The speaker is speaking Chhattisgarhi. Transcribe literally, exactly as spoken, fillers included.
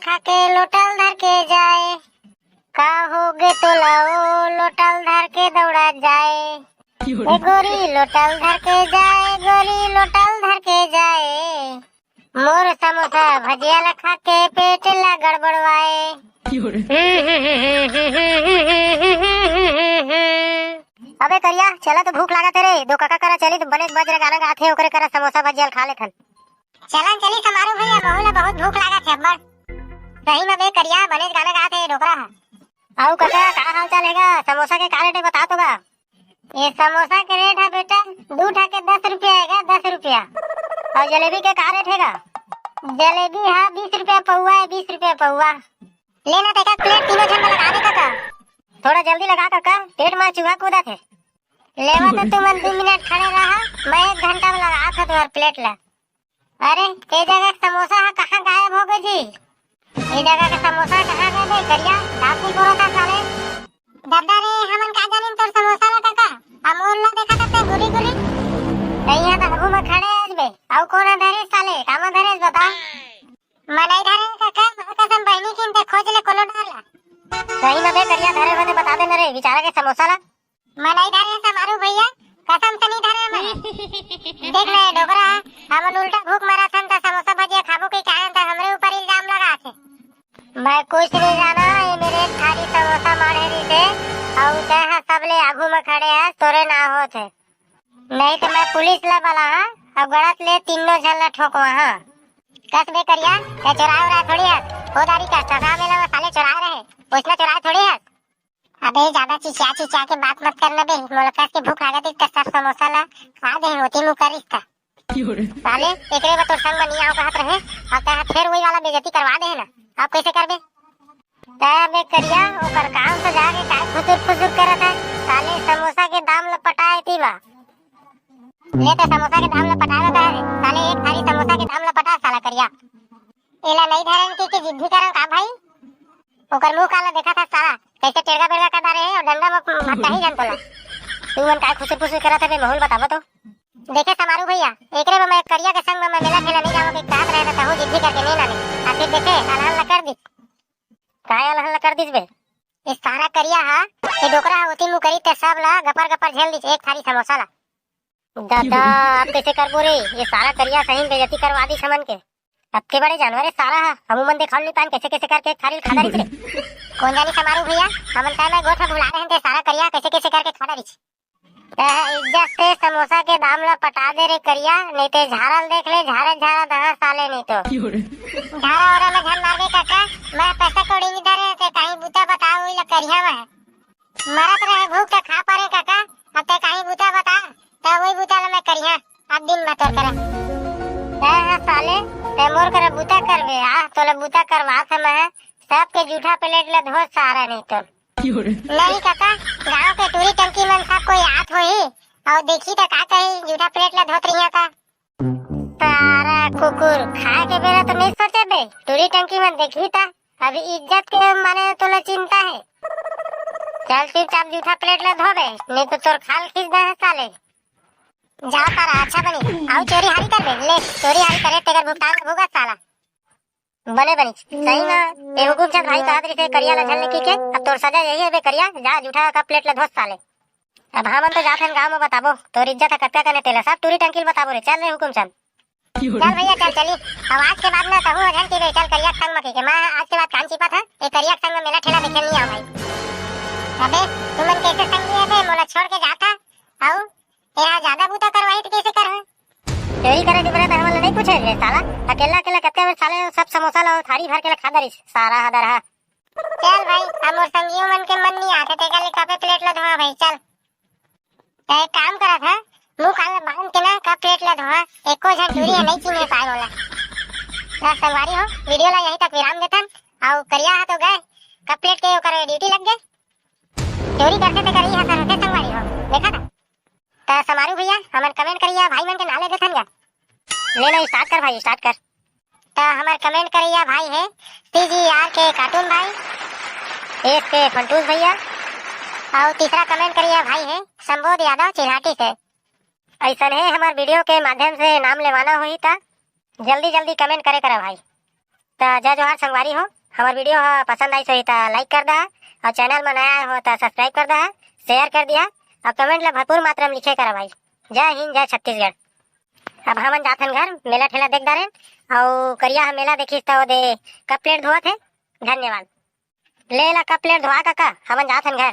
खा के लोटल धर के जाए। का होगे तोला ओ, लोटल धर के दौड़ा जाए। ए गोरी लोटल धर के जाए, गोरी लोटल धर के जाए। मोर समोसा भजिया ला खा के पेट ला गड़बड़वाए। अबे करिया, चला तो भूख लागत हे रे, दो कका करा चली तो बने बजरा गाना गात हे, ओकरे करा समोसा भजिया ला खा लेथन। चलन चली समारू भैया, महू ला बहुत भूख लागत हे अब्बड़। सही में बे करिया, बने गाना गात हे डोकरा ह। अउ कका, का हाल चाल हे गा? समोसा के का रेट हे, बता तो गा। ये समोसा के रेट हे बेटा, दू ठा के दस रुपया हे गा, दस रुपया। अउ जलेबी के का रेट हे गा? जलेबी हे बीस रुपया पौवा हे, बीस रुपया पौवा। लेना तेका प्लेट तीनों झन ला लगा दे कका। थोड़ा जल्दी लगा कका, पेट मा चूहा कूदत हे। लेवा तो तुमन दू मिनट खड़े रहा, मैं एक घंटा में लगा था तुम्हार प्लेट ला। अरे, ए जगह समोसा हा कहाँ गायब हो गए जी? ए जगह के समोसा कहाँ गए बे करिया? दांत नहीं बोरा था साले। दादा रे, हमन का जानिन तोर समोसा ला कका। अमूल ला देखा था ते गुरी गुरी। कहीं यहाँ तो हबू में खड़े आज बे। अउ कौन है धरे साले? कामा धरे बता। मनई धरे कका, माँ कसम बहिनी किन ते खोज ले कोनो डाला। सही में बे करिया धरे होते बता देना रे, बेचारा के समोसा ला। मनई धरे समारू भैया, कसम से नहीं धरे मैं। देख ले डोकरा, हमन उल्टा भूख मरा थन त समोसा भजिया खाबो के कारण त हमरे ऊपर इल्जाम लगा थे। मैं कुछ नहीं जाना, ये मेरे एक थारी समोसा मारे रही थे, और तय है सबले आगू में खड़े है, तोरे ना होत हे। नहीं तो मैं पुलिस ला बला हाँ, अब गड़त ले तीनों झन ला ठोकवा हाँ। कस बे करिया, ये चोराए उराए थोड़ी है, हो दारी का सगा मेला में साले चोराए रहे, उसने चोराए थोड़ी है। अबे ज्यादा चिचिया चिचिया के बात मत करना बे, मोला कस के भूख लागत हे त सब समोसा ला खा दे, मोती मुँह करिस त। साले, एकरे बर तोर संग म नइ आव कहत रहे, अब तैं ह फेर वही वाला बेइज्जती करवा दे हे ना, अब कैसे करबे? तैं बे करिया, ओकर काम से जाके काय खुसुर खुसुर करत है? साले, समोसा के दाम ल पटाए ती बा। ले त समोसा के दाम ल पटावे का है रे? साले, एक थारी समोसा के दाम ल पटा साला करिया। एला नइ धरन के, के जिद्दी करन का भाई? ओकर मुंह काला देखत हस साला, कैसे टेड़गा बेड़गा कर डारे हे और डंडा म भटका ही जान तोला। तू मन काय खुसुर फुसुर करत हबे, महू ल बताबो तो। देखे समारू भैया, एकरे बर मैं करिया के संग म मैं मेला ठेला नइ जावं के कहत रहे त तहूं जिद्दी करके नइ लाने। आखिर देखे, अलहन ल कर दिस। काय अलहन ल कर दिस बे? ए सारा करिया हा, ए डोकरा हा ओती मुंह करी ते सब ला गपर गपर झेल दिस एक थारी समोसा ला। दादा, अब कैसे करबो रे? ये सारा करिया सही में बेइज्जती करवा दिस हमन के। अतके बड़े जानवर हे सारा हा, हमू मन देखाल नहीं पान कैसे कैसे करके एक थारी ल खा डारिस रे। कौन जानी समारू भैया, हमन काय मैं गोठ में भुला रहे थे सारा करिया कैसे कैसे करके खा डारिस। तैं इज्जत से समोसा के दाम ला पटा दे रे करिया, नहीं ते झारा ल देख ले, झारा झारा दहा साले नहीं तो। झारा ओरा में झन मारबे काका, मैं पैसा कौड़ी नहीं धरे, ते कहीं बूता बताओ, वही ला करिया मैं। मरत रहे भूख त खा परे काका, अब तैं कहीं बूता बता, त वही बूता ला मैं करिहा, अब दिन भर तोर करा। तैं ह साले, तैं मोर करा बूता करबे, आ, तोला बूता करवात ह मैं, सबके जूठा प्लेट ला धो सारा नहीं तो। नहीं काका, गांव के टूरी टंकी मन सब कोई आत होही, अउ देखी त का कही, जूठा प्लेट ला धोत रहिया का। सारा कुकुर, खाए के बेरा तो नहीं सोचे बे, टूरी टंकी मन देखी ता, अभी इज्जत के माने तोला चिंता है। चल चुपचाप जूठा प्लेट ला धोबे, नहीं तो तोर खाल खींच दे है साले। जा सारा, अच्छा बनी, आउ चोरी हारी करबे, ले चोरी हारी करे तेकर भुगतान भुगत साला। बने बनी, सही में, ए हुकुम चंद भाई कहत रहिथे करिया ला झन लेके के, अब तोर सजा यही है बे करिया, जा जूठा का प्लेट ला धोस साले। अब हमन तो जात हन गांव में बताबो, तोर इज्जत है कतका कने तेला, सब टूरी टंकी ल बताबो रे, चल रे हुकुम चंद। चल भैया चल चली, अब आज के बाद ना कहूँ झन की गई, चल करिया संग में के, मैं आज के बाद कान चिपा था, ए करिया संग में मेला ठेला देखे नहीं आऊँ भाई। अबे, तुमन कैसे संगी है बे, मोला छोड़ के जाता, आऊ, ए ज्यादा बूता करवाई तो कैसे कर? चोरी करे के बेरा त हमन ला नहीं पूछे रे साला। अकेला अकेला कतका बेर साले सब समोसा ला थारी भर के ला खा डरिस, सारा हदर हा। चल भाई, अब मोर संगियो मन के मन नहीं आथे, तेकर ले कपे प्लेट ला धोवा भाई, चल। त एक काम करत हा, मुंह कान ला बांध के ना कप प्लेट ला धोवा, एको झन टूरी नहीं चिन्हे पाए मोला। ना संगवारी हो, वीडियो ला यहीं तक विराम देथन। अउ करिया हा तो गए, कप प्लेट के ओकर ड्यूटी लग गए। चोरी करथे तेकर इही हा संगवारी हो, देखा था। त समारू भैया, हमन कमेंट करिया भाई मन के नाम ले देथन गा। ले ना, स्टार्ट कर भाई, स्टार्ट कर। त हमर कमेंट करिया भाई है सी जी आर के कार्टून भाई, एस के फंटूस भैया, और तीसरा कमेंट करिया भाई है संबोध यादव चिल्हाटी से। ऐसन है हमर वीडियो के माध्यम से नाम लेवाना होही त जल्दी जल्दी कमेंट करे करा भाई। त जय जोहार संगवारी हो, हमर video ह पसंद आइस होही त like कर दहा, अउ channel म नया आए हो त subscribe कर दहा, share कर दिहा, अउ comment ला भरपूर मात्रा में लिखे करा भाई। जय हिंद, जय छत्तीसगढ़। अब हमन जाथन घर, मेला ठेला देख डारेन, अउ करिया ह मेला देखिस त ओदे cup plate धोवत हे। धन्यवाद। ले ला cup plate धोवा काका, हमन जाथन घर।